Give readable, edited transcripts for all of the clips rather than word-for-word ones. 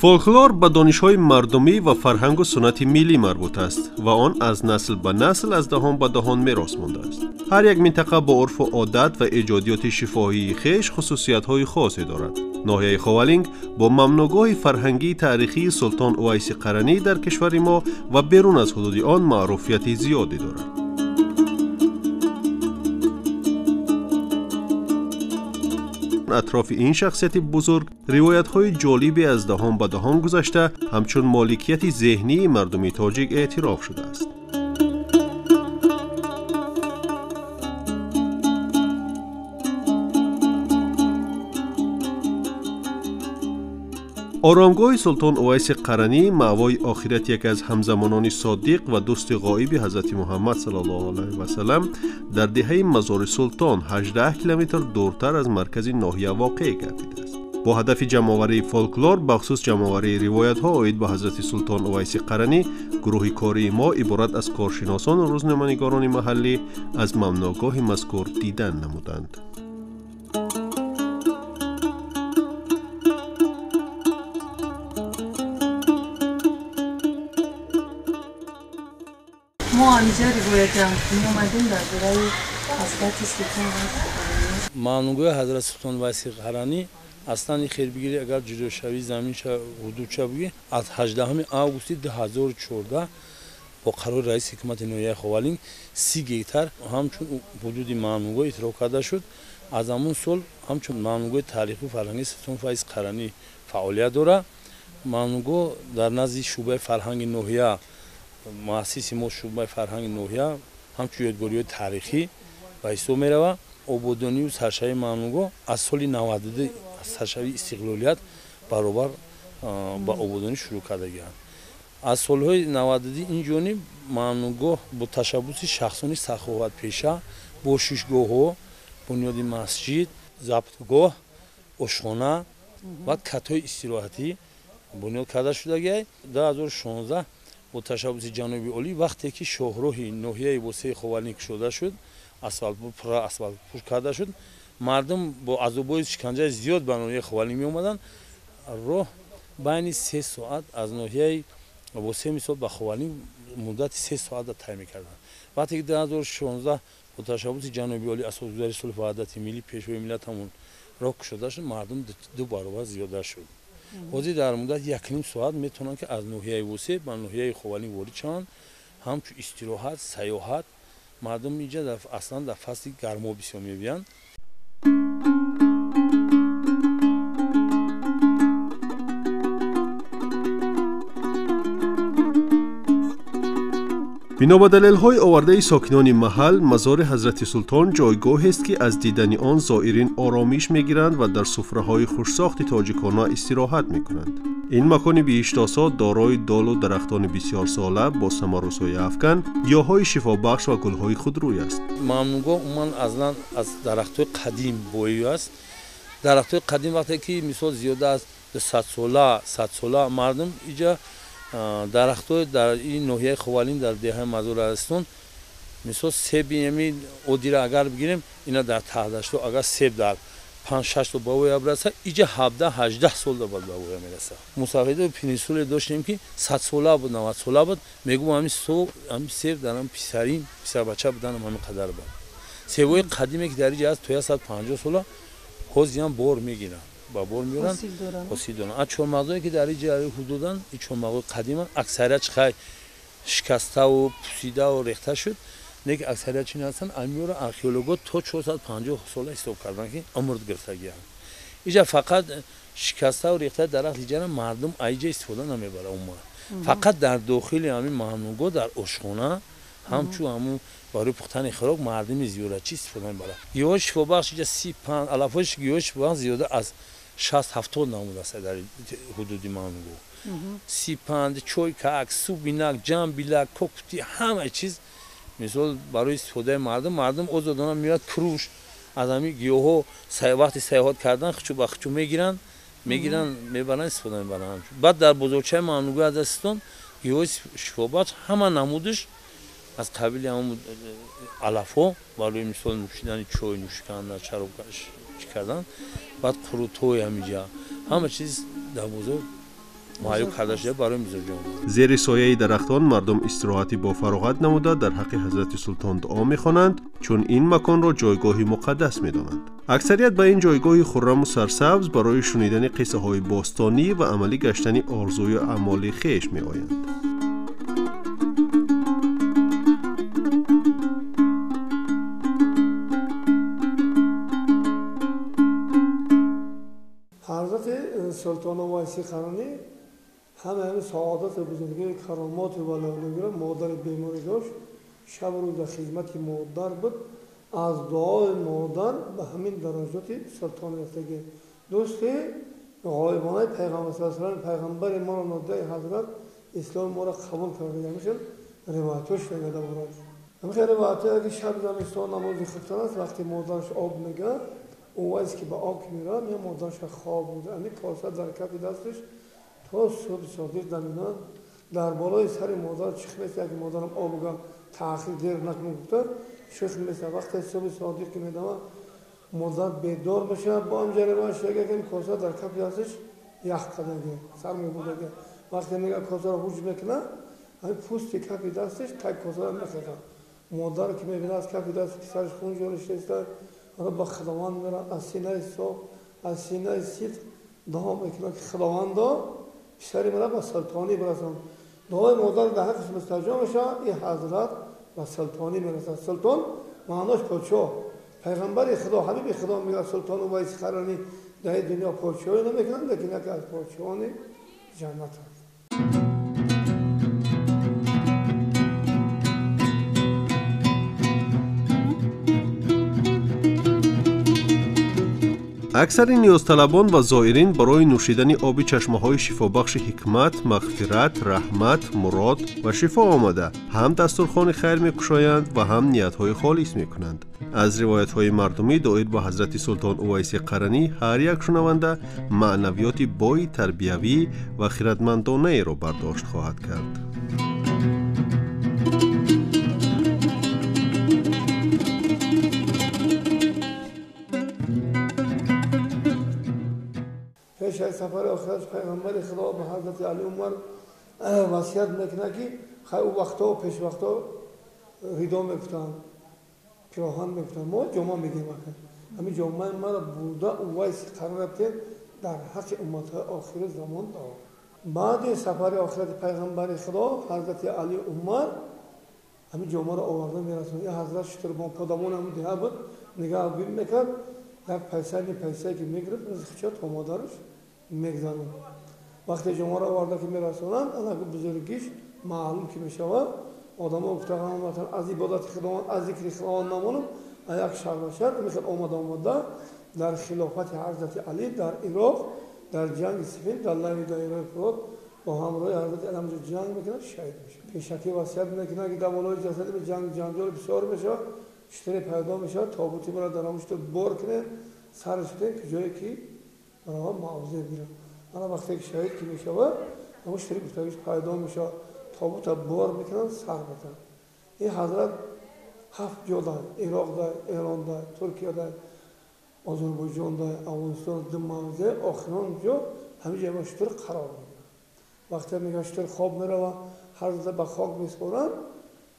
Фолклор ба донишҳои мардумӣ ва фарҳангу суннати миллӣ марбут аст ва он аз насл ба насл, аз даҳон ба даҳон мерос мондааст. Ҳар як минтақа бо урфу одат ва эҷодиёти шифоҳии хеш хусусиятҳои хосе дорад. Ноҳияи Ховалинг бо мамнӯъгоҳи фарҳангии таърихии Султон Увайси Қаранӣ дар кишвари мо ва берун аз ҳудуди он маъруфияти зиёде дорад. Атрофи ин шахсияти бузург ривоятҳои ҷолибе аз даҳон ба даҳон гузашта, ҳамчун моликияти зеҳнии мардуми тоҷик эътироф шудааст. Оромгоҳи Султон Увайси Қаранӣ маъвои охирати яке аз ҳамзамонони содиқ ва дӯсти ғоиби ҳазрати Муҳаммад саллаллоҳу алайҳи васалам дар деҳаи Мазори Султон 18 километр дуртар аз маркази ноҳия воқеъ гардидааст. Бо ҳадафи ҷамъоварии фолклор, бахусус ҷамъоварии ривоятҳо оид ба ҳазрати Султон Увайси Қаранӣ, гурӯҳи кории мо иборат аз коршиносону рӯзноманигорони маҳаллӣ аз мамнӯъгоҳи мазкур дидан намуданд. Мо ҳамиҷа ривоят ҷамъ меомадем дар бораи ҳазрати Султон Увайси Қаранӣ. Мамнӯъгоҳи ҳазрати Султон Увайси Қаранӣ аслан хел бигирӣ, агар ҷудошавии заминша ҳудудша бигирӣ, аз 18 августи 2014 бо қарори раиси ҳукумати ноҳияи Ховалинг 30 гектар ҳамчун ҳудуди мамнӯъгоҳ эътироф карда шуд. Аз ҳамон сол ҳамчун мамнӯъгоҳи таърихию фарҳангии Султон Увайси Қаранӣ фаъолият дорад. Мамнӯъгоҳ дар назди шӯъбаи фарҳанги ноҳия, муассиси мо шӯъбаи фарҳанги ноҳия, ҳамчун ёдгориҳои таърихӣ ба ҳисоб меравад. Ободонию саршавии мамнӯъгоҳ аз соли 92 аз саршавии истиқлолият баробар ба ободонӣ шурӯъ кардагианд. Аз солҳои 92 ин ҷониб мамнӯъгоҳ бо ташаббуси шахсони саховатпеша, бошишгоҳҳо, бунёди масҷид, забтгоҳ, ошхона ва катҳои истироҳатӣ бунёд карда шудагиай. 2016 бо ташаббуси ҷаноби олӣ, вақте ки шоҳроҳи ноҳияи Восеи Ховалинг кушода шуд, асфалтпур асфалтпӯш карда шуд, мардум бо азобҳои шиканҷаи зиёд ба ноҳияи Ховалинг меомаданд. Роҳ байни 3 соат аз ноҳияи Восе мисол ба Ховалинг муддати 3 соата тай мекарданд. Вақте ки 2016 бо ташаббуси ҷаноби олӣ, асосгузори сулҳу ваҳдати миллӣ, пешвои миллатамон роҳ кушода шуд, мардум ду баробар зиёда шуд. Ҳозир дар муддати 1,5 соат метавонанд, ки аз ноҳияи Восе ба ноҳияи Ховалинг ворид шаванд. Ҳамчун истироҳат, сайёҳат мардум инҷа аслан дар фасли гармо бисёр мебиёянд. Бино ба далелҳои овардаи сокинони маҳал, мазори ҳазрати Султон ҷойгоҳест, ки аз дидани он зоирин оромиш мегиранд ва дар суфраҳои хушсохти тоҷикона истироҳат мекунанд. Ин макони биҳиштосо дорои долу дарахтони бисёрсола бо самару сояафкан, гиёҳҳои шифобахш ва гулҳои худрӯй аст. Мамнӯъгоҳ умуман аз дарахтҳои қадим боӣ аст. Дарахтҳои қадим вақте ки мисол зиёда аз 200 сола, 100 сола мардум иҷа дарахтҳои дар ин ноҳияи Ховалинг дар деҳаи Мазорастон, мисол себи ҳамин оддиро агар бигирем, ина дар таҳдаштҳо агар себ дар 5-6 сол ба воя бирасад, иҷа 17-18 сол баъд ба воя мерасад. Мусафидои пиринсоле доштем, ки 100 сола буд, 90 сола буд, мегӯм ҳамин соб, ҳамин себ дар ҳамин писарин, писарбача буданам ҳамин қадар буд. Себҳои қадиме ки дар иҷа аст то 150 сола, ҳозирам бор мегиранд, ба бор меоранд, ҳосил доранд. Аз чормағзое ки дар иҷа ҳудуданд, ин чормағзои қадиманд, аксарият хай шикаставу пусидаву рехта шуд, лекин аксарият чӣ ҳастанд, амиёро археологҳо то 450 сола ҳисоб карданд, ки умр гирифтагианд. Иҷа фақат шикаставу рехтаи дарахт иҷара мардум аиҷа истифода намебарад умуман. Фақат дар дохили ҳамин мамнӯъгоҳ дар ошхона ҳамчун ҳамун барои пухтани хӯрок мардуми зиёратчӣ истифода мебарад. Гиёҳои шифобахш иҷа 35 алафҳои гиёҳои шифобахш зиёда аз 60-70 намуд аст дар ҳудуди мамнӯъгоҳ. Сипанд, чойкак, субинак, ҷамбилак, кокути, ҳама чиз мисол барои истифодаи мардум. Мардум озодона меояд куруш аз ҳамин гиёҳҳо вақти сайёҳат кардан хучу ба хучу мегиранд, мебаранд, истифода мебаранд. Баъд дар бозорчаи мамнӯъгоҳи Азистон гиёҳои шифобахш ҳама намудаш аз қабили ҳамон алафҳо барои мисол нӯшидани чой, нӯшикан, чароб чӣ кардан, баъд қурутҳои ҳамиҷа ҳама чиз дар бозор Муҳайё карда шуда барои мизоҷон. Зери сояи дарахтон мардум истироҳати бофароғат намуда дар ҳаққи ҳазрати султон дуо мехонанд, чун ин маконро ҷойгоҳи муқаддас медонанд. Аксарият ба ин ҷойгоҳи хурраму сарсабз барои шунидани қиссаҳои бостонӣ ва амалӣ гаштани орзую аъмоли хеш меоянд. Ҳазрати Султон Увайси Қаранӣ ҳама саодати бузурги, каромоти валолагиро модари беморӣ дошт. Шабу рӯз дар хизмати модар буд. Аз дуои модар ба ҳамин дараҷоти султон рафтагӣ. Дӯсти ғоибонаи пайғамбар саллаллоҳу алайҳи васаллам, пайғамбари моро нодидаи ҳазрат исломи моро қабул карда. Ҳамин ривоятҳо шунида дорад. Ҳамин ривоятҳое ки шаб замистон намози хуфтан аст, вақте модараш об мегӯяд, Увайс ки ба об меравад, меояд модараш хоб буда. Ҳамин коса дар кафи дасташ то субҳи содиқ даминад. Дар болои сари модар чих месад, ки модарам об гӯяд, таъхир дер накун гуфта, чих месад. Вақте субҳи содиқ ки медамад, модар бедор мешавад, бо ҳам ҷараён шуда ки коса дар кафи дасташ ях кардагӣ, сар мебурдагӣ. Вақте мегӯяд косаро ҳуҷ мекунад, ҳамин пӯсти кафи дасташ таг косаро мехӯрад. Модар ки мебинад аз кафи дасти писараш хун ҷорӣ шудааст, ба Худованд меравад, аз синаи соф, аз синаи сидқ дуо мекунад ки Худовандо писари маро ба султонӣ бирасон. Дуои модар дар ҳаққаш мустаҷоб мешавад, ин ҳазрат ба султонӣ мерасад. Султон маънош подшоҳ. Пайғамбари Худо, ҳабиби Худо мегӯяд Султон Увайси Қаранӣ дар ин дунё подшоҳӣ намекунад, лекин яке аз подшоҳони ҷаннат аст. Аксари ниёзталабон ва зоирин барои нӯшидани оби чашмаҳои шифобахши ҳикмат, мағфират, раҳмат, мурод ва шифо омада, ҳам дастурхони хайр мекушоянд ва ҳам ниятҳои холис мекунанд. Аз ривоятҳои мардумӣ доир ба ҳазрати Султон Увайси Қаранӣ ҳар як шунаванда маънавиёти бои тарбиявӣ ва хиратмандонаеро бардошт хоҳад кард. Пеш аз сафари охират пайғамбари Худо ба ҳазрати Али Умар васият мекунад ки ӯ вақтҳо пеш вақтҳо ридо мегуфтанд, пироҳан мегуфтанд, мо ҷома мегӯем. Ҳамин ҷомаи маро бурда Увайси Қаранӣ рафтем дар ҳаққи умматҳои охири замон дуо. Баъди сафари охирати пайғамбари Худо ҳазрати Али Умар ҳамин ҷомаро оварда мерасонад. Ин ҳазрат шутурбон подабон ҳамин деҳа буд, нигаҳ бин мекард, як пайса ни пайсае ки мегирифт, хича то модараш мегзанад. Вақте ҷомаро оварда ки мерасонанд, анаку бузургиш маълум ки мешавад, одамо гуфтаанд аз ибодати Худованд, аз зикри Худованд намонам, як шаҳр ба шаҳр михел омада омада дар хилофати ҳазрати Али дар Ироқ дар ҷанги Сифин дар лайви даираи Фурот бо ҳамроҳи ҳазрати Али ҳамҷо ҷанг мекунад, шаҳид мешавад. Пешакӣ васият мекунад ки дар болои ҷасади ҷанг ҷанҷол бисёр мешавад, шутуре пайдо мешавад, тобути маро дар ҳамон шутур бор кунед, сараш кунед ки ҷое ки барои мавзеъ гирад. Ана вақте ки шаҳид ки мешавад, ҳамон шутури гуфтагиш пайдо мешавад, тобута бор мекунанд, сар мекунанд. Ин ҳазрат ҳафт ҷо дар Ироқ, дар Эрон, дар Туркия, дар Озарбойҷон, дар Афғонистон ду мавзеъ, охирон ҷо ҳамин ҷо шутур қарор мегирад. Вақте мегӯянд шутур хоб меравад, ҳар рӯза ба хок меспоранд,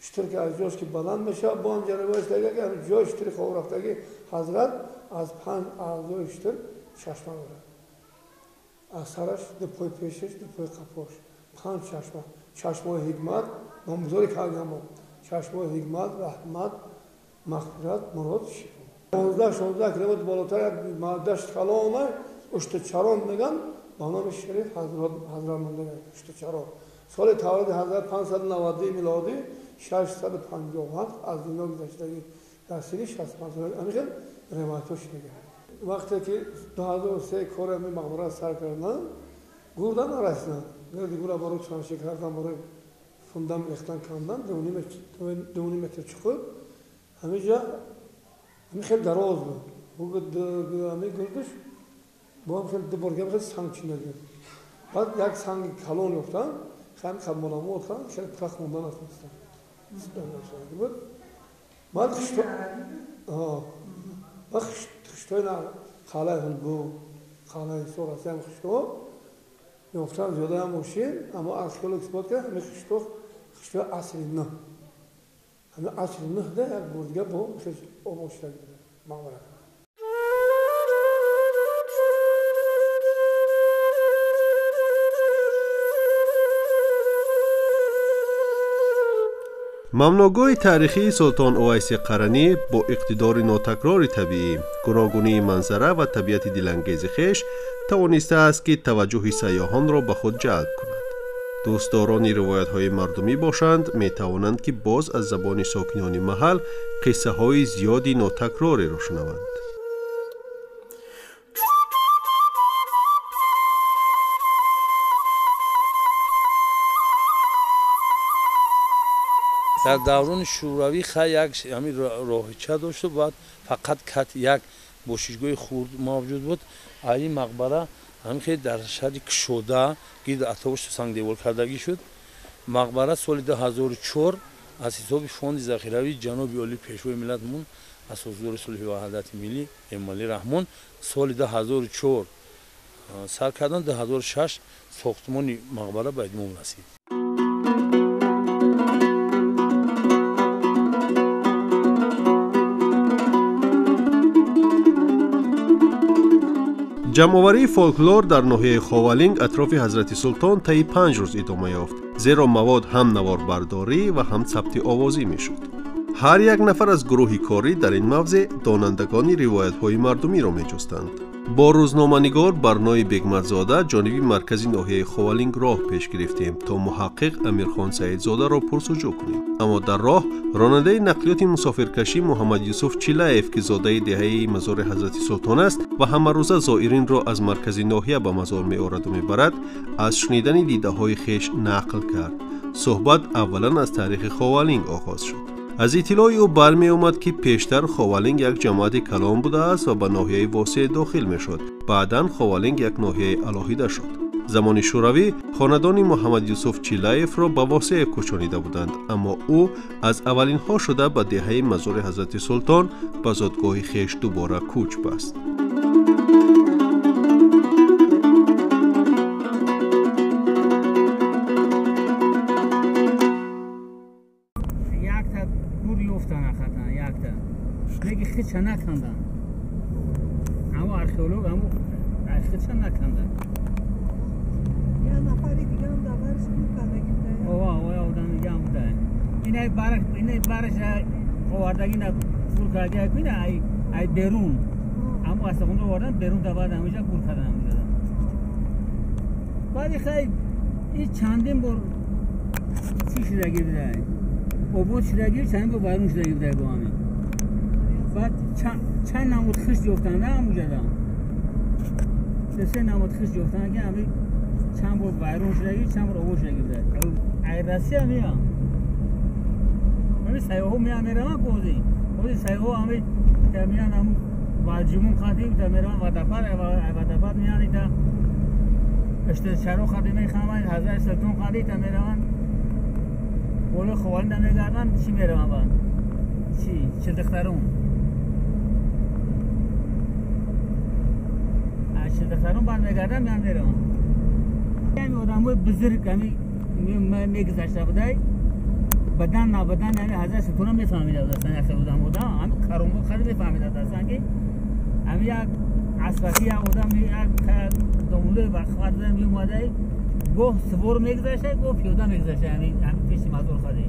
шутур ки аз ҷош ки баланд мешавад, бо ҳам ҷараёнаш дага ки ҳамин ҷои шутури хоб рафтагӣ ҳазрат аз панҷ аъзои шутур чашма дорад. Аз сараш ду пои пешаш, ду пои қафош, панҷ чашма. Чашмаҳои ҳикмат номгузорӣ кардам, чашмаҳои ҳикмат, раҳмат, мағфират, мурод, шифо. 15-16 километр болотар як дашт калона уштучарон мегӯянд, ба номи шариф ҳазрат монда уштучарон. Соли таваллуди ҳазрат 592 милодӣ, 657 аз дунё гузаштагӣ дар синни 65 солагӣ. Ҳамин хел ривоятҳо шунида. Вақте ки 2003 кори ҳамин мақбара сар карданд, гурда нарасиданд. Гирди гурда барои транше кардан, барои фундамент рехтан кандан, 2,5 метр чуқур. Ҳамин ҷо ҳамин хел дароз буд. Ҳамин гурдаш бо ҳам хел ду бор ҳам хел санг чинда. Баъд як санги калон ёфтанд, хеле қабмоламо карданд, хеле пурах монда натонистанд. Баъд хиштҳои қалаи Ҳулбу, қалаи Ҳисор аст, ҳам хиштҳо Ёфтан зиёда мошин, аммо археолог исбот кард, ҳамин хиштох хиштои асри нӯҳ. Ҳамин асри нӯҳда як бор дига бо обод шуда мақбара. Мамнуъгоҳи таърихии Султон Увайси Қаранӣ бо иқтидори нотакрори табиӣ, гуногунии манзара ва табиати дилангези хеш тавонистааст, ки таваҷҷӯҳи сайёҳонро ба худ ҷалб кунад. Дӯстдорони ривоятҳои мардумӣ бошанд, метавонанд, ки боз аз забони сокинони маҳал қиссаҳои зиёди нотакрореро шунаванд. Дар даврони шӯравӣ хай як ҳамин роҳича дошту, баъд фақат кат як бошишгоҳи хурд мавҷуд буд. Ин мақбара ҳамин хел дар шаҳри кушода гирд атрофаш сангдевор кардагӣ шуд. Мақбара соли 2004 аз ҳисоби фонди захиравии ҷаноби олии пешвои миллатмон, асосгузори сулҳи ваҳдати миллӣ Эмомалӣ Раҳмон соли 2004 сар кардан, 2006 сохтмони мақбара ба итмом расид. Ҷамъоварии фолклор дар ноҳияи Ховалинг атрофи ҳазрати Султон таи 5 рӯз идома ёфт, зеро мавод ҳам наворбардорӣ ва ҳам сабти овозӣ мешуд. Ҳар як нафар аз гурӯҳи корӣ дар ин мавзеъ донандагони ривоятҳои мардумиро меҷустанд. Бо рӯзноманигор Барнои Бегматзода ҷониби маркази ноҳияи Ховалинг роҳ пеш гирифтем, то муҳаққиқ Амирхон Саидзодаро пурсуҷӯ кунем. Аммо дар роҳ ронандаи нақлиёти мусофиркашӣ Муҳаммад Юсуф Чилаев, ки зодаи деҳаи мазори ҳазрати Султон аст ва ҳамарӯза зоиринро аз маркази ноҳия ба мазор меораду мебарад, аз шунидани дидаҳои хеш нақл кард. Суҳбат аввалан аз таърихи Ховалинг оғоз шуд. Аз иттилои ӯ бармеомад, ки пештар Ховалинг як ҷамоати калон будааст ва ба ноҳияи Восеъ дохил мешуд. Баъдан Ховалинг як ноҳияи алоҳида шуд. Замони шӯравӣ хонадони Муҳаммад Юсуф Чилаевро ба Восеъ кӯчонида буданд, аммо ӯ аз аввалинҳо шуда ба деҳаи мазори ҳазрати Султон ба зодгоҳи хеш дубора кӯч баст. Хича накандан. Аммо археолог аммо хича накандан. Я нафари дигам дар барш гур кардаги буда. Ова, ова одам дигам буда. Инай бараш, инай бараш овардаги на гур кардаги куна ай берун. Аммо аз хона овардан берун да баъд ҳамиша гур кардан ҳамиша. Баъди хай ин чандин бор чӣ шудаги буда? Обод шудаги, чандин бор вайрон шудаги буда бо ҳамин. Баъд чанд намуд хишт ёфтанд ҳамуҷада, се намуд хишт ёфтанд, ки ҳами чанд бор вайрон шудаги, чанд бор обод шудаги буда. Ай Россия меям, ҳами сайёҳо меям мераванд, бози бози сайёҳо ҳами меян ҳаму валҷумун қади мераванд Вадафар, Вадафар меян ита Иштирчаро қади мехаманд, Ҳазрати Султон қади ита мераванд, болои Ховалинг мегарданд, чӣ мераванд баъд чӣ Чилдихтарун. Чилдихтарун баъд мегардам, меам меравам. Ҳами одамои бузург ҳами мегузашта будай, бадан набадан ҳами Ҳазрати Султонро мефаҳмида будастан, як хел одам буда, ҳами каромот хеле мефаҳмида будастан, ки ҳами як асбаки як одам як домулои бахват буда меомадай, гоҳ сувор мегузашта, гоҳ пиёда мегузашта, ҳами пеши мазор хади.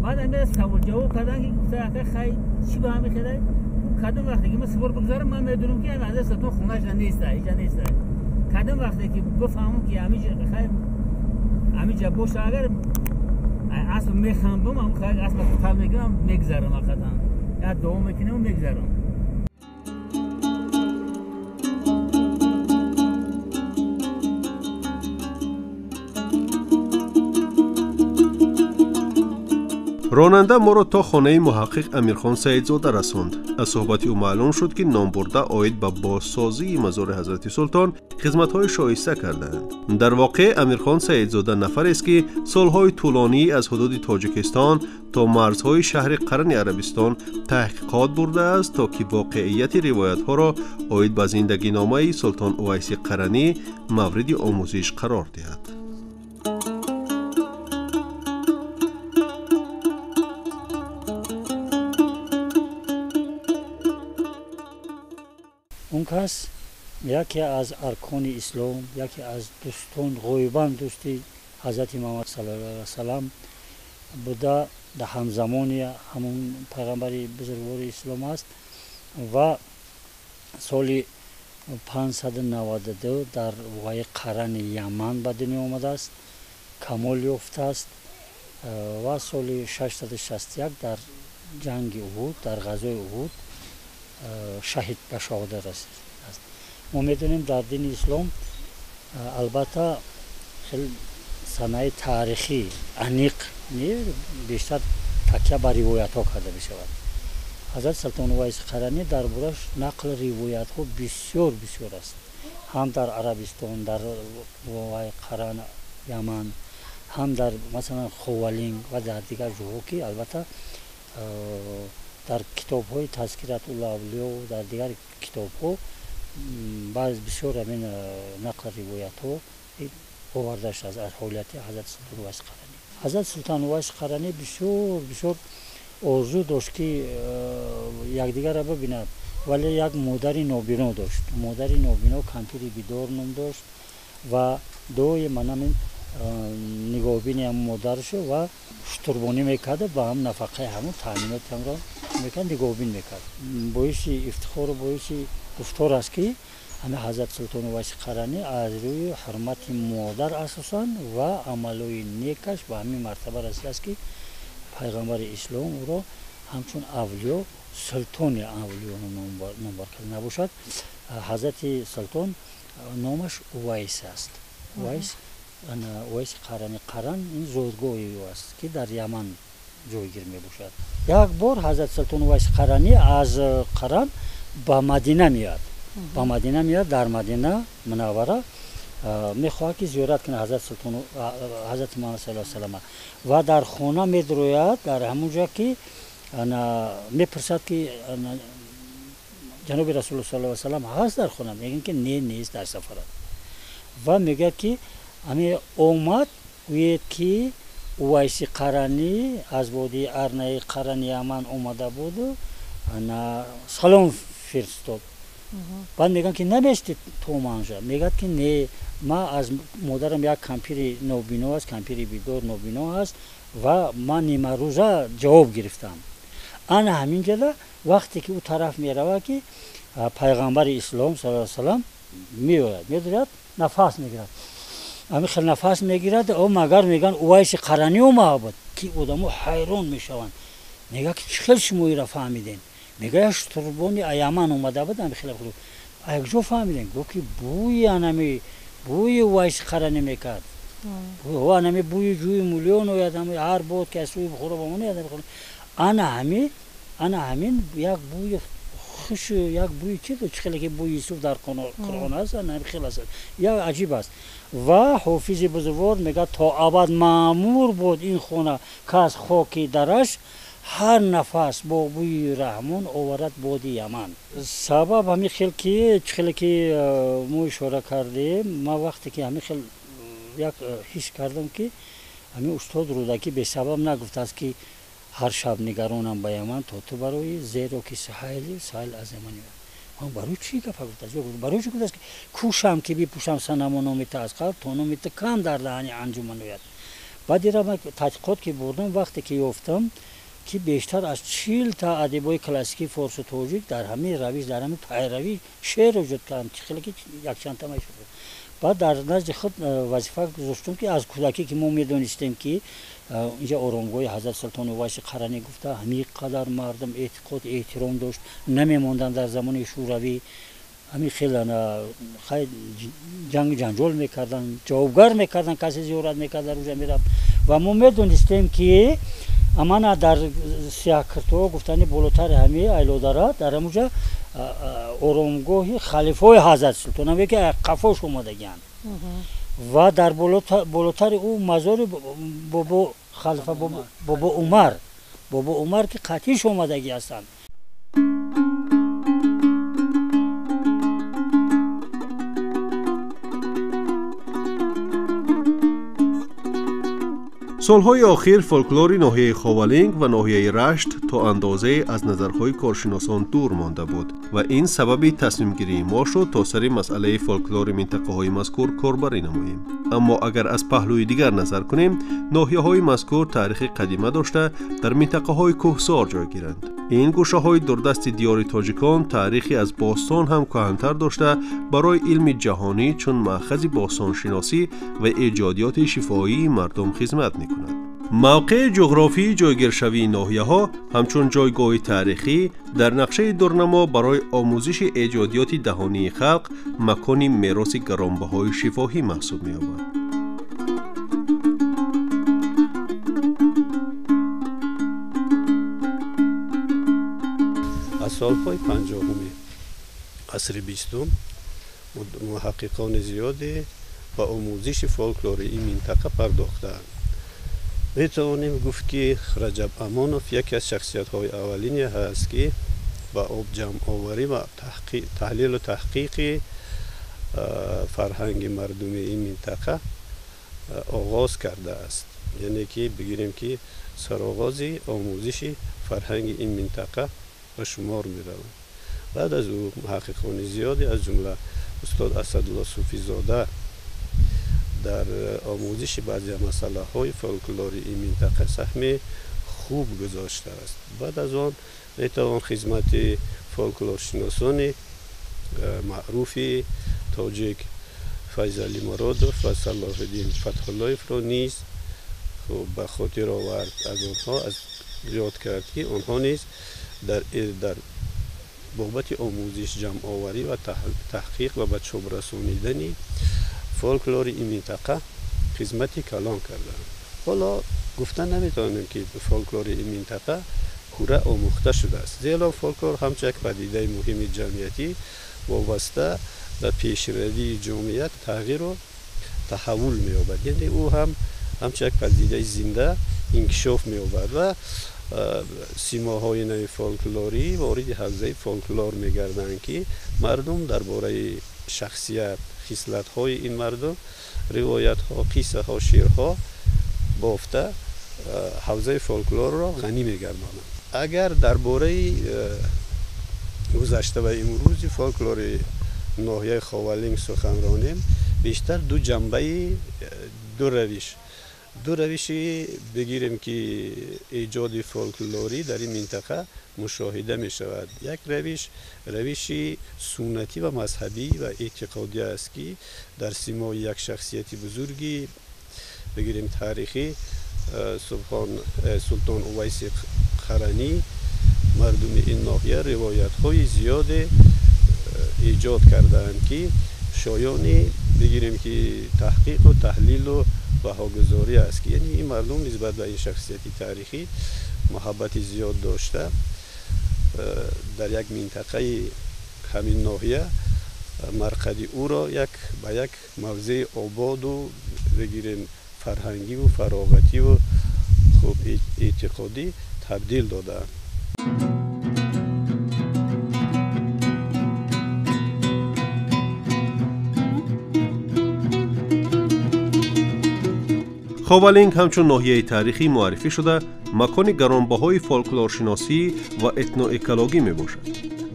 Баъд ҳами савол ҷавоб кардан, ки гуфта ака хай чӣ ба ҳами хелай? Кадом вақте ки ман сувор бигзарам, ман медонам, ки ҳами Ҳазрати Султон хонаашда неста, ҳеҷа неста. Кадом вақте ки бифаҳмам, ки ҳамиҷа боша, агар асп мехамбам, асп тал мекунам, мегзарам, ҳақиқатан як дуо мекунам, мегзарам. Ронанда моро то хонаи муҳаққиқ Амирхон Саидзода расонд. Аз суҳбати ӯ маълум шуд, ки номбурда оид ба бозсозии мазори ҳазрати султон хизматҳои шоиста кардаанд. Дар воқеъ Амирхон Саидзода нафарест, ки солҳои тӯлонӣ аз ҳудуди Тоҷикистон то марзҳои шаҳри Қарни Арабистон таҳқиқот бурдааст, то ки воқеияти ривоятҳоро оид ба зиндагиномаи султон Увайси Қаранӣ мавриди омӯзиш қарор диҳад. Он кас яке аз аркони ислом, яке аз дӯстон, ғоибан дӯсти ҳазрати Муҳаммад саллаллоҳу алайҳи васаллам буда, дар ҳамзамони ҳамон пайғамбари бузургвори ислом аст ва соли 592 дар ваи Қарани Яман ба дунё омадааст, камол ёфтааст ва соли 661 дар ҷанги Уҳуд, дар ғазои Уҳуд шаҳид ба шаҳодат расидааст. Мо медонем, дар дини ислом албатта хеле санаи таърихӣ аниқ не, бештар такя ба ривоятҳо карда мешавад. Ҳазрат Султон Увайси Қаранӣ дар бораш нақл ривоятҳо бисёр бисёр аст, ҳам дар Арабистон, дар вай Қаран Яман, ҳам дар масалан Ховалинг ва дар дигар ҷоҳо, ки албатта дар китобҳои Тазкиратул авлиё, дар дигар китобҳо баъз бисёр ҳамин нақл ривоятҳо оварда шудааст аз ҳолияти ҳазрат Султон Увайси Қаранӣ. Ҳазрат Султон Увайси Қаранӣ бисёр бисёр орзу дошт, ки якдигарро бибинад, вале як модари нобино дошт. Модари нобино Кампири Бидор ном дошт ва дуои манамин нигоҳбини ҳам модаршо ва шутурбонӣ мекард, ба ҳам нафақаи ҳамон таъминоти ҳамро мекард, нигоҳбин мекард. Боиси ифтихору боиси гуфтор аст, ки ҳами ҳазрат Султон Увайси Қаранӣ аз рӯи ҳурмати модар асосан ва амалҳои некаш ба ҳамин мартаба расидааст, ки пайғамбари ислом ӯро ҳамчун авлиё, султони авлиё номбар карда набошад. Ҳазрати султон номаш Увайс аст. Увайс, Увайси Қаранӣ. Қаран ин зодгоҳи ӯ аст, ки дар Яман ҷойгир мебошад. Як бор ҳазрат Султон Увайси Қаранӣ аз Қаран ба Мадина меояд, ба Мадина меояд. Дар Мадина Мунаввара мехоҳад, ки зиёрат кунад ҳазрат султон, ҳазрати Муҳаммад саллаллоҳу алайҳи васаллам, ва дар хона медрояд. Дар ҳамон ҷо ки мепурсад, ки ҷаноби Расулуллоҳ саллаллоҳу алайҳи васаллам ҳаст дар хона? Мегӯянд, ки не, нест, дар сафар аст. Ва мегӯяд, ки ами омад, гӯед, ки Увайси Қаранӣ аз водии Арнаи Қарани Яман омада буду ана салом фиристод. Баъд мегӯянд, ки намешти то манжа? Мегӯяд, ки не, ман аз модарам як кампири нобино аст, кампири бидор нобино аст, ва ман нимарӯза ҷавоб гирифтам. Ана ҳамин ҷода вақте ки ӯ тараф меравад, ки пайғамбари ислом саллаллоҳу алайҳи васаллам меояд, медояд, нафас мегирад, ҳамин хел нафас мегирад. О, магар мегӯянд, Увайси Қаранӣ омада буд, ки одамо ҳайрон мешаванд. Мегӯяд, ки чӣ хел шумо инро фаҳмидем? Мегӯяд, шутурбони Яман омада буд. Ҳамин хел якҷо фаҳмидем. Гуфт, ки бӯи анами бӯи Увайси Қаранӣ мекард, анами бӯи ҷӯи мулён ояд, ҳар бод ки аз сӯи Бухоро ба мо ана ҳами, ана ҳамин як бӯи хуш, як бӯи чи, чӣ хеле ки бӯи Юсуф дар Қуръон аст, ана ҳамин хел аст, як аҷиб аст. Ва ҳофизи бузургвор мегӯяд: то абад маъмур буд ин хона, ки аз хоки дараш ҳар нафас бо бӯи Раҳмон оварад боди Яман. Сабаб ҳамин хел, ки чӣ хеле ки мо ишора кардем, ман вақте ки ҳамин хел як ҳис кардам, ки ҳамин устод Рӯдакӣ бесабаб нагуфтааст, ки ҳар шаб нигаронам ба Яман, то ту барои, зеро ки саҳайли саҳл аз Яман. Ман барои чӣ гапа гуфтааст? Барои чӣ гуфтааст, ки кӯшам ки бипӯшам санаму номи ту аз қалб, то номи ту кам дар даҳани анҷуман ояд. Баъд ира ман таҳқиқот ки бурдам, вақте ки ёфтам, ки бештар аз 40 та адибои классикии форсу тоҷик дар ҳамин равиш, дар ҳамин пайравӣ шеър эҷод карданд, чӣ хеле ки якчандта мешуд. Баъд дар назди худ вазифа гузоштум, ки аз кӯдакӣ ки мо медонистем, ки инҷа оромгоҳи ҳазрат Султон Увайси Қаранӣ гуфта, ҳамин қадар мардум эътиқод, эҳтиром дошт, намемонданд. Дар замони Шӯравӣ ҳамин хел хай ҷангу ҷанҷол мекарданд, ҷавобгар мекарданд, касе зиёрат мекард, дар уҷа мерафт. Ва мо медонистем, ки Амана дар Сиёҳкирто гуфтани болотари ҳами Айлодара дар ҳамуҷа оромгоҳи халифаҳои ҳазрат султон ҳаме ки қафош омадагианд ва дар болотари ӯ мазори бобо халифа бобо Умар ки қатиш омадагӣ ҳастанд. Солҳои охир фолклори ноҳияи Ховалинг ва ноҳияи Рашт то андозае аз назарҳои коршиносон дур монда буд ва ин сабаби тасмимгирии мо шуд то сари масъалаи фолклори минтақаҳои мазкур корбарӣ намоем. Аммо агар аз паҳлӯи дигар назар кунем, ноҳияҳои мазкур таърихи қадима дошта дар минтақаҳои кӯҳсор ҷойгиранд. Ин гӯшаҳои дурдасти диёри тоҷикон таърихи аз бостон ҳам кӯҳантар дошта барои илми ҷаҳонӣ чун маъхази бостоншиносӣ ва эҷодиёти шифоии мардум хизмат мекунад. Мавқеи ҷуғрофии ҷойгиршавии ноҳияҳо ҳамчун ҷойгоҳи таърихӣ дар нақшаи дурнамо барои омӯзиши эҷодиёти даҳонии халқ макони мероси гаронбаҳои шифоҳӣ маҳсуб меёбад. Аз солҳои 50-уми асри 20 муҳаққиқони зиёде ба омӯзиши фолклори ин минтақа пардохтаанд. Метавонем гуфт ки Раҷаб Амонов яке аз шахсиятҳои аввалине ҳаст ки ба об ҷамъоварӣ ва таҳлилу таҳқиқи фарҳанги мардуми ин минтақа оғоз кардааст. Яъне ки бигирем ки сароғози омӯзиши фарҳанги ин минтақа ба шумор меравад. Баъд аз ӯ муҳаққиқони зиёде аз ҷумла устод Асадулло Суфизода дар омӯзиши баъзе масъалаҳои фолклори ин минтақа саҳми хуб гузоштааст. Баъд аз он метавон хизмати фолклоршиносони маъруфи тоҷик Файзалӣ Муродов ва Салоҳиддин Фатҳуллоевро низ ба хотир овард. Аз онҳо ёд кард ки онҳо низ дар бобати омӯзиш, ҷамъоварӣ ва таҳқиқ ва ба чоп расонидани фолклори ин минтақа хизмати калон карданд. Ҳоло гуфта наметавонем ки фолклори ин минтақа пурра омӯхта шудааст, зеро фолклор ҳамчун як падидаи муҳими ҷамъиятӣ вобаста ба пешравии ҷомеа тағйиру таҳаввул меёбад. Яъне ӯ ҳам ҳамчун як падидаи зинда инкишоф меёбад ва симоҳои нави фолклорӣ вориди ҳавзаи фолклор мегарданд ки мардум дар бораи шахсият, хислатҳои ин мардум ривоятҳо, қиссаҳо, шеърҳо бофта ҳавзаи фолклорро ғанӣ мегардонанд. Агар дар бораи гузашта ва имрӯзи фолклори ноҳияи Ховалинг сухан ронем, бештар ду ҷанбаи ду равиши бигирем ки эҷоди фолклорӣ дар ин минтақа мушоҳида мешавад. Як равиш равиши суннатӣ ва мазҳабӣ ва эътиқодӣ аст ки дар симои як шахсияти бузурги бигирем таърихӣ Султон Увайси Қаранӣ мардуми ин ноҳия ривоятҳои зиёде эҷод кардаанд ки шоёни бигирем ки таҳқиқу таҳлилу баҳогузорӣ аст ки яъне ин мардум нисбат ба ин шахсияти таърихӣ муҳаббати зиёд дошта дар як минтақаи ҳамин ноҳия марқади ӯро як ба як мавзеи ободу бигирем фарҳангиву фароғативу хуб эътиқодӣ табдил додаанд. Ховалинг ҳамчун ноҳияи таърихӣ муаррифӣ шуда макони гаронбаҳои фолклоршиносӣ ва этноэкологӣ мебошад.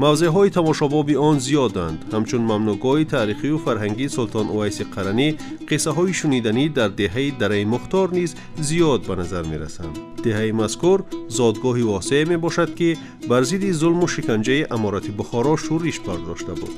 Мавзеъҳои тамошобоби он зиёданд. Ҳамчун мамнӯъгоҳи таърихию фарҳангии Султон Увайси Қаранӣ қиссаҳои шуниданӣ дар деҳаи Дараи Мухтор низ зиёд ба назар мерасанд. Деҳаи мазкур зодгоҳи восеъ мебошад ки бар зидди зулму шиканҷаи аморати Бухоро шӯриш бардошта буд.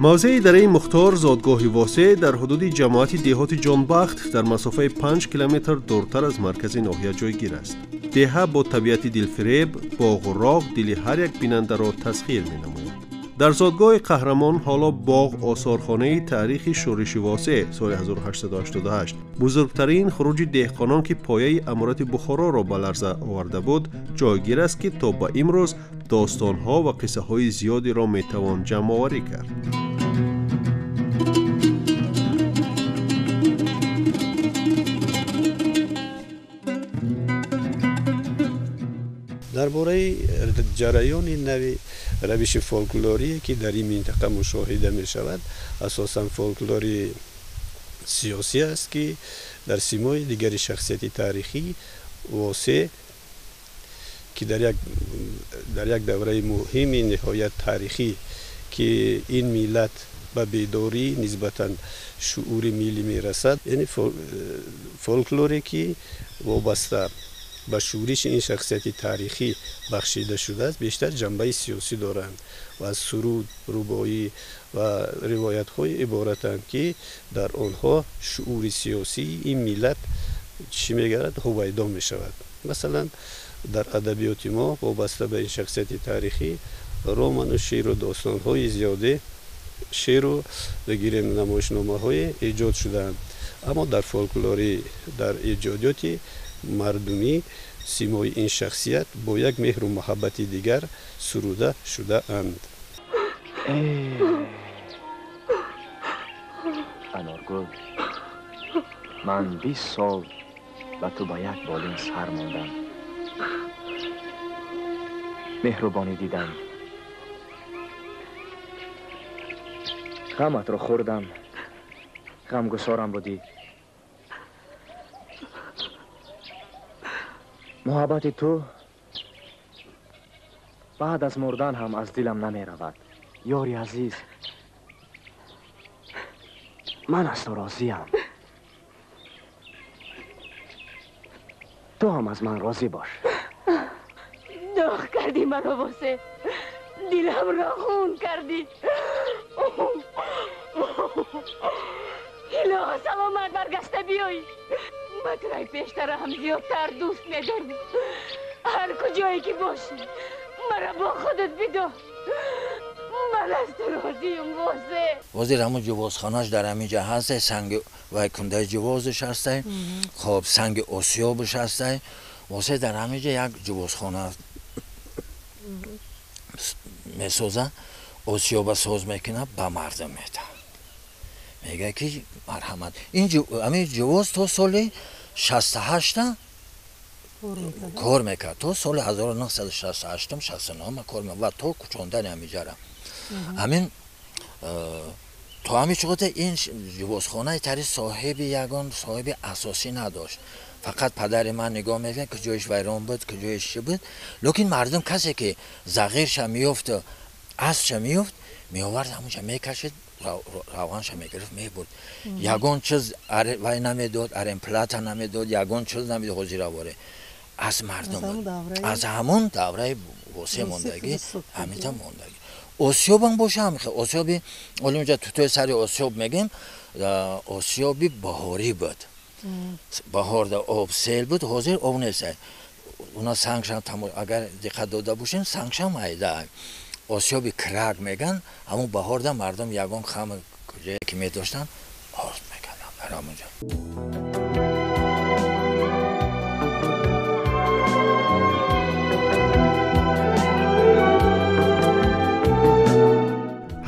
Мавзеи Дараи Мухтор зодгоҳи восеъ дар ҳудуди ҷамоати деҳоти Ҷонбахт дар масофаи 5 километр дуртар аз маркази ноҳия ҷойгир аст. Деҳа бо табиати дилфиреб, боғу роғ дили ҳар як бинандаро тасхир менамояд. Дар зодгоҳи қаҳрамон ҳоло боғ осорхонаи таърихи шӯриши Восеъ соли 1888 бузургтарин хуруҷи деҳқонон, ки пояи аморати Бухороро ба ларза оварда буд, ҷойгир аст, ки то ба имрӯз достонҳо ва қиссаҳои зиёдеро метавон ҷамъоварӣ кард. Дар бораи ҷараёни нави равиши фолклорие, ки дар ин минтақа мушоҳида мешавад, асосан фолклори сиёсӣ аст, ки дар симои дигари шахсияти таърихӣ Восеъ, ки дар як давраи муҳими ниҳоят таърихӣ, ки ин миллат ба бедорӣ нисбатан шуури миллӣ мерасад, яъне фолклоре, ки вобаста ба шӯриши ин шахсияти таърихӣ бахшида шудааст, бештар ҷанбаи сиёсӣ доранд ва аз суруд, рубоӣ ва ривоятҳое иборатанд, ки дар онҳо шуури сиёсии ин миллат чӣ мегардад, ҳувайдо мешавад. Масалан, дар адабиёти мо вобаста ба ин шахсияти таърихӣ роману шеъру достонҳои зиёде, шеъру бигирем намоишномаҳое эҷод шудаанд. Аммо дар фолклорӣ, дар эҷодиёти мардумӣ симои ин шахсият бо як меҳру муҳаббати дигар суруда шудаанд. Аноргул, ман 20 сол ба ту ба як болин сар мондам, меҳрубонӣ дидам, ғаматро хӯрдам, ғамгусорам будӣ. Муҳаббати ту баъд аз мурдан ҳам аз дилам намеравад. Ёри азиз, ман аз ту розиям, ту ҳам аз ман розӣ бош. Доғ кардӣ маро, Восеъ, диламро хун кардӣ. Илоҳо, саломат баргашта биёӣ. Ма туро пештара ҳам зиёдтар дӯст медорам. Ҳар куҷое ки бошӣ, маро бо худат бидор. Ман аз ту розиюм, Восеъ. Ҳозир ҳамун ҷувозхонаш дар ҳамин ҷа ҳастай, санги вай кундаи ҷувозаш ҳастай, хоб, санги осиёбаш ҳастай. Восеъ дар ҳамин ҷа як ҷувозхона месоза, осиёба соз мекунад, ба мардум медиҳад, мегӯяд, ки марҳамат. Ин ҳамин ҷувоз то соли 68-та кор мекард, то соли 1968, 69 кор ва то кӯчондани ҳамиҷара. Ҳамин то ҳамин чуқота ин ҷувозхонаи тари соҳиби, ягон соҳиби асосӣ надошт. Фақат падари ман нигоҳ мекард, куҷоиш вайрон буд, куҷоиш чӣ буд. Лекин мардум, касе ки зағирша меёфту аспша меёфт, меовард, ҳамунҷа мекашид, равғанша мегирифт, мебурд. Ягон чиз вай намедод, арендплата намедод, ягон чиз намедод. Ҳозираворе аз мардум, аз ҳамон давраи Восеъ мондагӣ, ҳаминта мондагӣ. Осиёбам боша ҳамихел осиёби олимҷа, тутои сари осиёб мегем, осиёби баҳорӣ буд. Баҳорда об сел буд, ҳозир об нест. Уна сангшам, агар диққат дода бошем, сангшам айда осиёби крак меган. Ҳамон баҳорда мардум ягон хам куҷое ки медоштанд, орд мекарданд дар ҳамонҷо.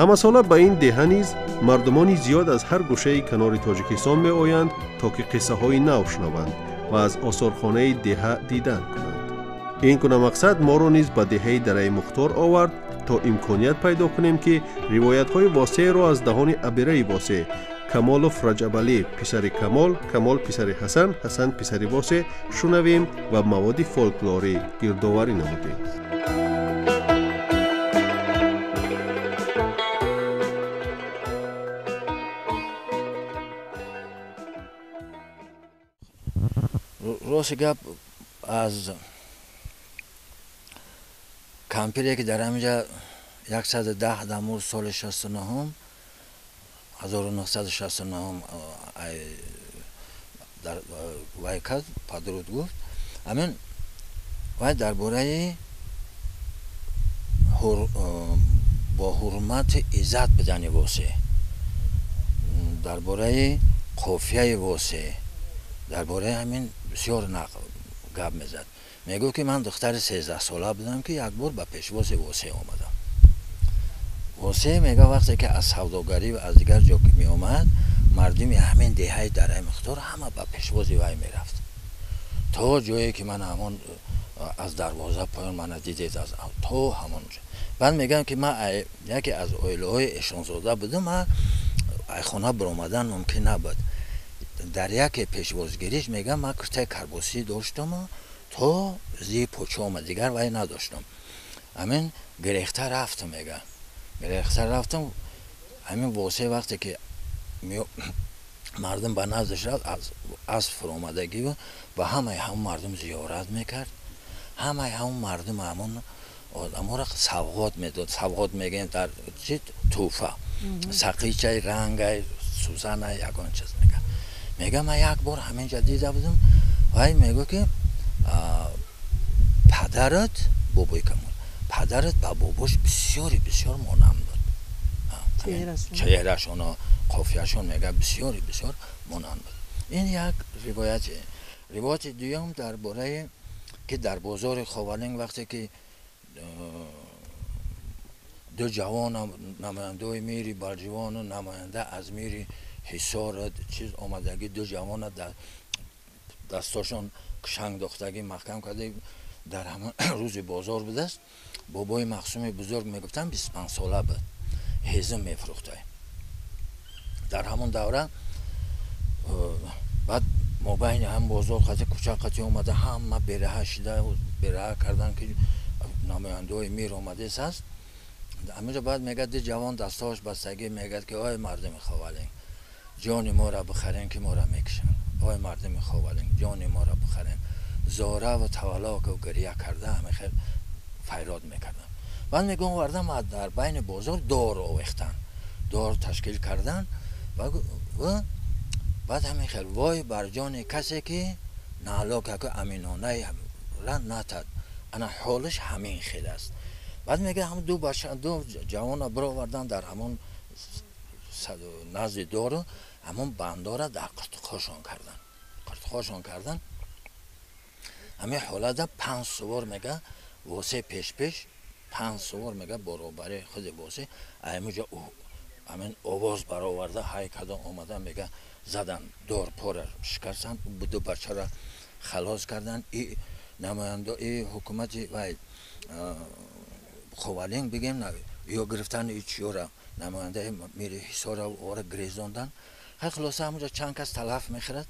Ҳамасола ба ин деҳа низ мардумони зиёд аз ҳар гӯшаи канори Тоҷикистон меоянд, то ки қиссаҳои нав шунаванд ва аз осорхонаи деҳа дидан кунанд. Ин гуна мақсад моро низ ба деҳаи Дараи Мухтор овард, то имконият пайдо кунем, ки ривоятҳои Восеъро аз даҳони абираи Восеъ, Камолов Раҷабалӣ, писари Камол, Камол писари Ҳасан, Ҳасан писари Восеъ шунавем ва маводи фолклорӣ гирдоварӣ намудем. Рости гап, аз кампире, ки дар ҳаминҷа 110 дамур соли 69-ум, 1969 вай кард, падруд гуфт, ҳамин вай дар бораи бо ҳурмати иззат бидани Восеъ, дар бораи қофияи Восеъ, дар бораи ҳамин бисёр гап мезад. Мегуфт ки ман духтари 13 сола будам, ки як бор ба пешвози Восеъ омадам. Восеъ мега вақте ки аз савдогарӣ ва аз дигар ҷо меомад, мардуми ҳамин деҳаи Дараи Мухтор ҳама ба пешвози вай мерафт, то ҷое ки ман ҳамон аз дарвоза поён мана дидед, аз то ҳамон ҷо. Баъд мегӯям ки ман яке аз оилаҳои эшонзода будам, ман айхона баромадан мумкин набуд. Дар яке пешвозгириш мегӯям ман куртаи карбосӣ доштаму то зии почома, дигар вай надоштам. Ҳамин гирехта рафтам, мега гирехта рафтам. Ҳамин Восеъ вақте ки мардум ба наздаш рафт, аз фуромадагӣ ба ҳамаи ҳамон мардум зиёрат мекард, ҳамаи ҳамон мардум ҳамон одаморо савғот медод. Савғот мегӯем дар чи тӯҳфа, сақичай, рангай, сӯзанай, ягон чиз мега. Мега ман як бор ҳаминҷа дида будам, вай мегӯ ки падарат бобои Камол, падарат ба бобош бисёри бисёр монанд буд, чеҳрашоно қофияшон мега бисёри бисёр монанд буд. Ин як ривояте. Ривояти дуюм дар бораи ки дар бозори Ховалинг вақте ки ду ҷавон, намояндаи мири Балҷивону намоянда аз мири Ҳисор чиз омадагӣ, ду ҷавона дастошон кушанг дохтагӣ маҳкам карда дар ҳамон рӯзи бозор будааст. Бобои Мақсуми бузург мегуфтанд 25 сола буд, ҳезум мефурӯхтай дар ҳамон давра. Баъд мобайни ҳам бозор қати кӯча қати омада ҳама бераҳа шида бераҳа кардан ки намояндаҳои мир омадес аст. Ҳаминҷо баъд мегӯяд ду ҷавон дастҳош бастагӣ, мегӯяд ки ой мардуми Ховалинг, ҷони моро бихарен ки моро мекушанд, ой мардуми Ховалинг, ҷони моро бихарен. Зора ва тавалло гиря карда ҳамин хел файрод мекарданд. Баъд мегӯям овардам дар байни бозор дор овехтан, дор ташкил кардан ва баъд ҳамин хел вой бар ҷони касе ки наалока аминонаи ра натад, ана ҳолаш ҳамин хел аст. Баъд мегӯяд ҳам ду бача, ду ҷавона бировардан дар ҳамон назди дору, ҳамон бандора дар қиртиқошон кардан, қиртиқошон кардан. Ҳамин ҳолата 5 сувор мега Восеъ пешпеш, 5 сувор мега баробари худи Восеъ ҳаминҷо ҳамин овоз бароварда ҳай када омада мега задан, дор пора шикастанд, ду бачаро халос кардан. И намоянда и ҳукумати вай Ховалинг бигем ё гирифтани ичиёра намояндаи мири Ҳисора ора гирезондан. Хай хулоса ҳамонҷо чанд кас талаф мехӯрад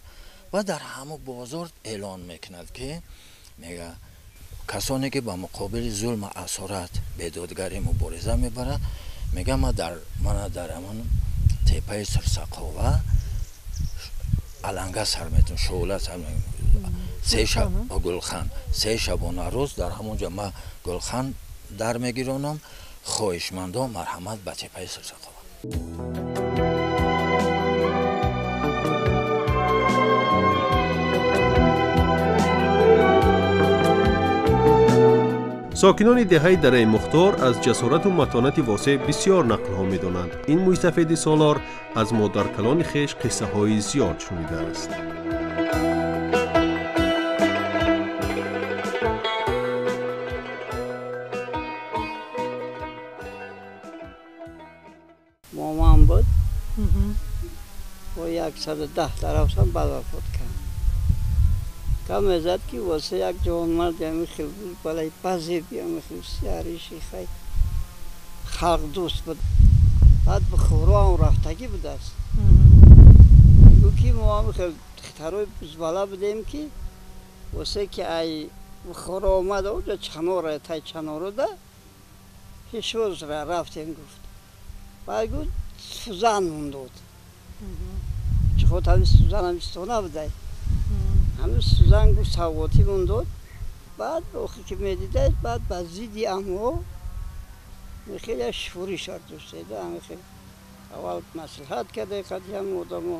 ва дар ҳамон бозор эълон мекунад ки мега касоне ки ба муқобили зулму асорат бедодгарӣ мубориза мебарад, мега мана дар ҳамон тепаи Сирсақова аланга сар метун, шӯъла сар се шаб гулхан, се шабона рӯз дар ҳамон ҷо ма гулхан дар мегиронам, хоҳишмандон марҳамат ба тепаи Сирсақова. Сокинони деҳаи Дараи Мухтор аз ҷасорату матонати Восеъ бисёр нақлҳо медонанд. Ин мӯйсафеди солор аз модаркалони хеш қиссаҳои зиёд шунидааст. Момам буд, бо 110 тарафшам баъд вафот кард. Гап мезад ки Восеъ як ҷавонмард ҳамин хел буд, балаи пазеб ҳамин хел сияриши хай халқдӯст буд. Баъд Бухоро ҳам рафтагӣ будааст. Мегӯ ки мо ҳамин хел духтарои бузбала будем ки Восеъ ки ай Бухоро омад, оҷа чанора тай чанорода пешвоз рафтем гуфт. Баъд гуфт сӯзан мондод. Чӣ хот ҳамин сӯзан ҳам истона будай. Ҳамин сӯзан гуфт савғотӣ мондод. Баъд охир ки медидед, баъд ба зидди амҳо мехел як шӯриш ардоштеда, ҳамин хел аввал маслиҳат карда қадри ҳамин одамо,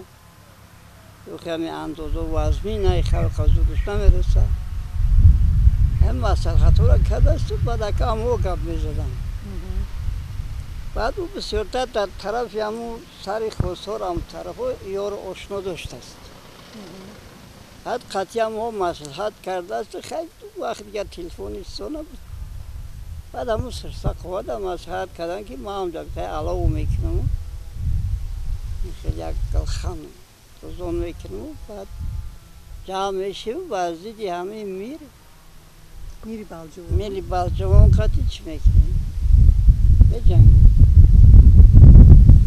охи ҳамин андозо вазмин ай халқ аз зураш намерасад. Ҳамин маслиҳатҳоро кардасту баъд ака амҳо гап мезаданд. Баъд ӯ бисёртар дар тарафи ҳамун сари Хосор ҳам тарафҳо ёру ошно доштааст. Баъд қатъиян мо маслиҳат кардааст, хеле вақт дигар телефони чизо набуд. Баъд ҳамун Сақовада маслиҳат карданд, ки ман ҳам ҷагтаи алов мекунам, хеле як гулхан рӯзон мекунам, баъд ҷамъ мешавем ва зидди ҳамин мир мири Балҷувон, мири Балҷувон қатъи чӣ мекунем, меҷангем.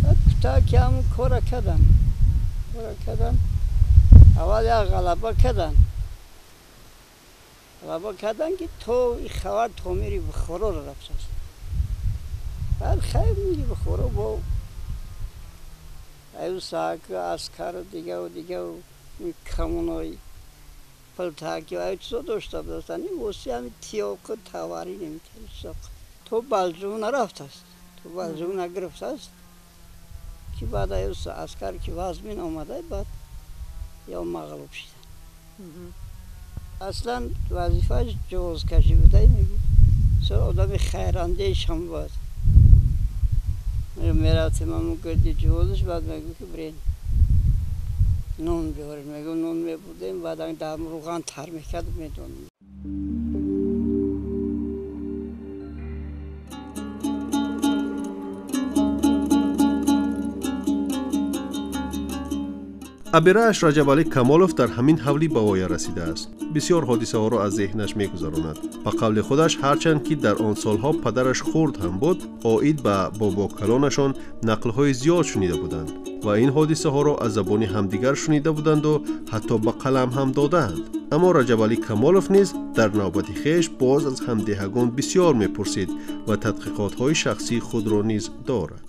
Баъд кӯтоҳ ки ҳамун кора карданд, кора карданд. Аввал як ғалаба карданд, ғалаба карданд, ки то хабар то мири Бухороро рафтааст. Баъд хайр мири Бухоро бо аю саак аскару дигаву дигаву камонои пултаки аю чизо дошта будастанд. Ин воситаи ҳамин тиёқу таварӣ наметавонист. То Балҷувон нарафтааст, то Балҷувон нагирифтааст, ки баъд аю аскар ки вазмин омада, баъд ё мағлуб шиданд. Аслан вазифааш ҷавозкашӣ буда, мегӯ бисёр одами хайрандеш ҳам буд. Мерафтем ҳамун гирди ҷавозаш, баъд мегӯ ки бирен нон биёред, мегӯ нон мебурдем, баъд дар рӯған тар мекард, медонем. Абирааш Раҷабалӣ Камолов дар ҳамин ҳавлӣ ба воя расидааст. Бисёр ҳодисаҳоро аз зеҳнаш мегузаронад. Ба қавли худаш, ҳарчанд ки дар он солҳо падараш хурд ҳам буд, оид ба бобокалонашон нақлҳои зиёд шунида буданд ва ин ҳодисаҳоро аз забони ҳамдигар шунида буданду ҳатто ба қалам ҳам додаанд. Аммо Раҷабалӣ Камолов низ дар навбати хеш боз аз ҳамдеҳагон бисёр мепурсид ва тадқиқотҳои шахсии худро низ дорад.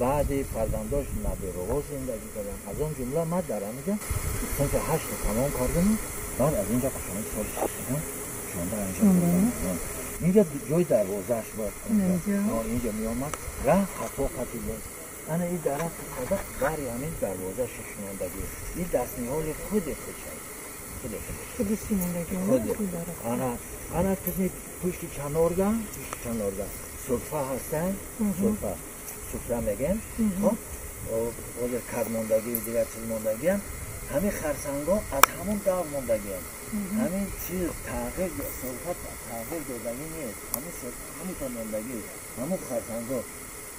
Баъди фарзандош набераҳо зиндагӣ карданд. Аз он ҷумла ман дар ҳаминҷа синфи ҳаштро тамом кардам, баъд аз инҷа кушони соли шастум шонда инҷа. Инҷа ҷои дарвозааш буд. Инҷа меомад, раҳ хато қатӣ буд. Ана ин дарахт қада бари ҳамин дарвоза шишондагӣ. Ин дастниҳоли худи худша. Худи худ. Худи. Ана ана қисми пушти чанорда, пушти чанорда сурфа ҳастанд, сурфа. Суфра мегем, хоб, ҳозир кар мондагӣ, дигар чиз мондагиам, ҳамин харсангҳо аз ҳамон давр мондагиам. Ҳамин чиз тағйир, сурфа тағйир додагӣ нест. Ҳамин сурфа ҳаминта мондагӣ, ҳамон харсангҳо.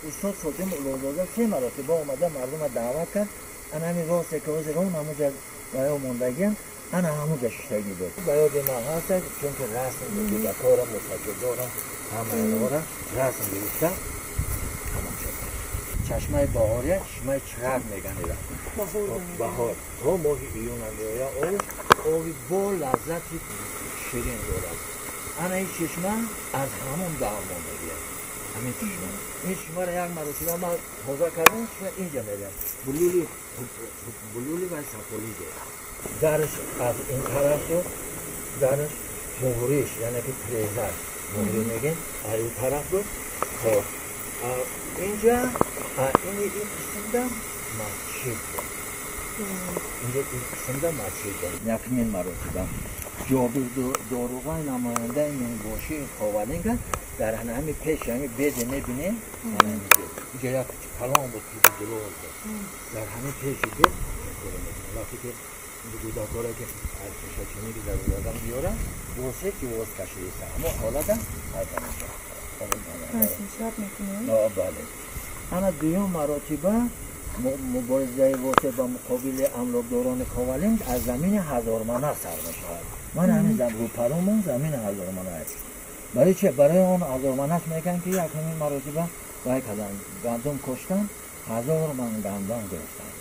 Устод Сотим Улуғзода се маротиба омада мардумро даъват кард. Ана ҳамин росте ки ҳозир он ҳамонҷа ба ё мондагиам, ана ҳамонҷа шиштагӣ буд. Ба ёди ман ҳаст, чунки расм кӯдакҳоро, мусаҷҷидора, ҳамаи инҳоро расм гирифта. Чашмаи баҳория, чашмаи чирак меган ира. Баҳор. То моҳи июн меояд об, оби бо лаззати ширин дорад. Ана ин чашма аз ҳамон давр мондагиаст. Ҳамин чашма. Ин чашмаро як маротиба ман тоза кардам, чашма инҷа меравад. Булули булули ва сафолӣ дорад. Дарш аз ин тараф буд, дарш муҳриш, яъне ки трезаш, муҳри мегем, аз ин тараф буд. Хоб. Инҷа ин қисмда масҷид буд. Инҷа ин қисмда масҷид буд. Якумин маротиба Ҷобир Доруғай намояндаи минбошии Ховалинга дар ҳамин пеши ҳамин беде мебинем, инҷа як калон буд, пеши дилоз буд. Дар ҳамин пеши бед вақте ки кӯдакҳоро ки аз пешачинӣ ки зарур биёранд, босе ҷивоз кашидаиста. Ҳамон ҳолата пайдо мешавад. Бале. Ана дуюм маротиба муборизаи восеъ ба муқобили амлокдорони Ховалинг аз замини ҳазормана сар мешавад. Ман ҳамин рӯпаромон замини ҳазормана аст. Барои чи? Барои он ҳазорманаш мегӯянд, ки якумин маротиба вай карданд, гандум коштанд, 1000 ман гандум гирифтанд.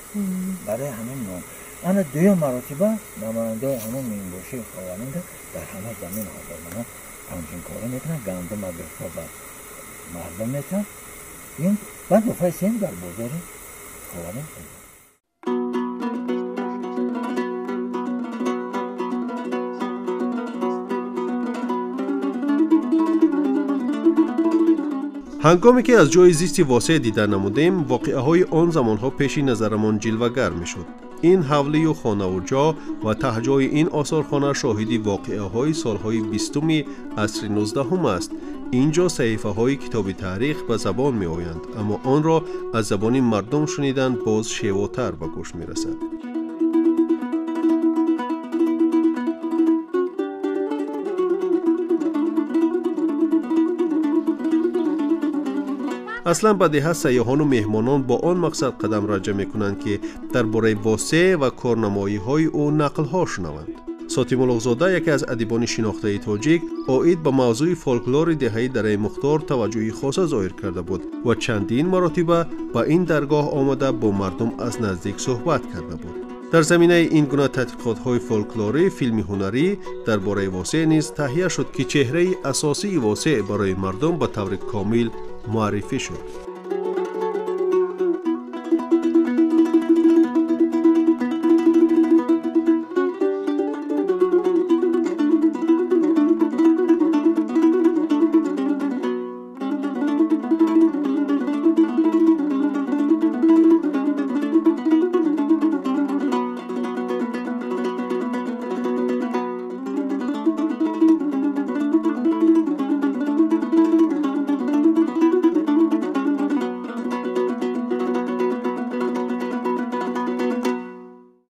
Барои ҳамин ном. Ана дуюм маротиба намояндаи ҳамон минбошии Ховалинг дар ҳамон замини ҳазормана ҳамчункорӣ мекунанд, гандума гирифта ба мардум метиҳанд. Ин баъд дафъаи сеюм дар бозори Ховалинг. Ҳангоме ки аз ҷои зисти Восеъ дида намудем, воқеаҳои он замонҳо пеши назарамон ҷилвагар мешуд. Ин ҳавлию хонаву ҷо ва таҳҷои ин осорхона шоҳиди воқеаҳои солҳои 20-уми асри 19 аст. Ин ҷо саҳифаҳои китоби таърих ба забон меоянд, аммо онро аз забони мардум шунидан боз шевотар ба гӯш мерасад. Аслан ба деҳа сайёҳону меҳмонон бо он мақсад қадам раҷа мекунанд, ки дар бораи Восеъ ва корнамоиҳои ӯ нақлҳо шунаванд. Сотимуллоҳзода, яке аз адибони шинохтаи тоҷик, оид ба мавзӯи фолклори деҳаи Дараи Мухтор таваҷҷӯҳи хоса зоҳир карда буд ва чандин маротиба ба ин даргоҳ омада бо мардум аз наздик суҳбат карда буд. Дар заминаи ин гуна тадқиқотҳои фолклорӣ филми ҳунарӣ дар бораи Восеъ низ таҳия шуд, ки чеҳраи асосии Восеъ барои мардум ба таври комил муаррифӣ шуд.